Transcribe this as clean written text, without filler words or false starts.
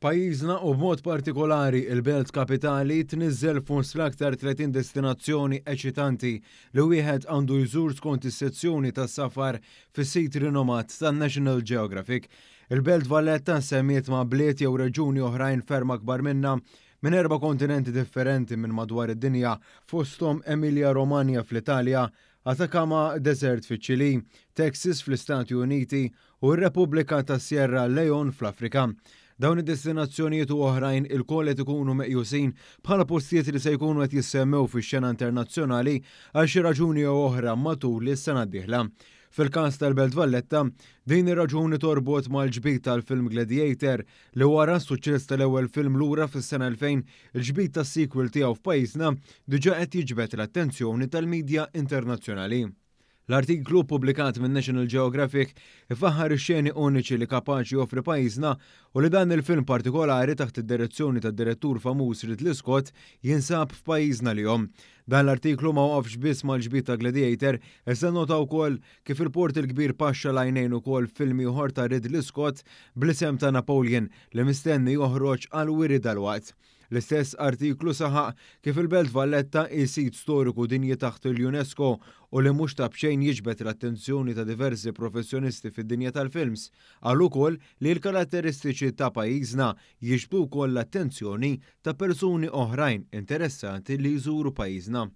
Pajjiżna u b'mod partikolari il-belt kapitali tniżżel fost l-aktar 30 destinazzjoni eċitanti li wieħed għandu jżur skont is-sezzjoni tas-safar fis-sit rinomat tan-National Geographic. Il-Belt Valletta semmiet ma' bliet jew reġuni oħrajn ferm akbar minna minn erba' kontinenti differenti minn madwar id-dinja, fosthom Emilia Romagna fl-Italja, Atacama Desert fiċ-Ċilì, Texas fl-Istati Uniti u r-Repubblika ta' Sierra Leone fl-Afrika. Dawn id-destinazzjonijiet u oħrajn ilkoll qed ikunu meqjusin bħala postijiet li se jkunu qed jissemmew fix-xena internazzjonali għal xi raġuni jew oħra matul is-sena d-dieħla. Fil-każ tal-Belt Valletta, din ir-raġuni torbot mal-ġbid tal-film Gladiator li wara s-suċċess tal-ewwel film lura fis-sena 2000, il-ġbid tas-sequel tiegħu f'pajjiżna diġà qed jiġbed l-attenzjoni tal-midja internazzjonali. L-artiklu ppubblikat minn National Geographic ifaħħar ix-xeni uniċi li kapaċi joffri pajjiżna u li dan il-film partikolari taħt id-direzzjoni tad-direttur famuż Ridley Scott jinsab f'pajjiżna lihom. Dan l-artiklu ma waqafx biss mal-ġbid ta' Gladiator, iżda nnota wkoll kif il-Port il-Kbir paxxa l-għajnejn ukoll film ieħor ta' Ridley Scott bl-isem ta' Napoleon li mistenni joħroġ għall-wiri dalwaqt. L-istess artiklu saħaq kif il-Belt Valletta hi sit storiku dinji taħt il-UNESCO u li mhux ta' b'xejn jiġbed l-attenzjoni ta' diversi professjonisti fid-dinja tal-films. Qal ukoll li l-karatteristiċi ta' pajjiżna jiġbdu wkoll l-attenzjoni ta' persuni oħrajn interessati li jżuru pajjiżna.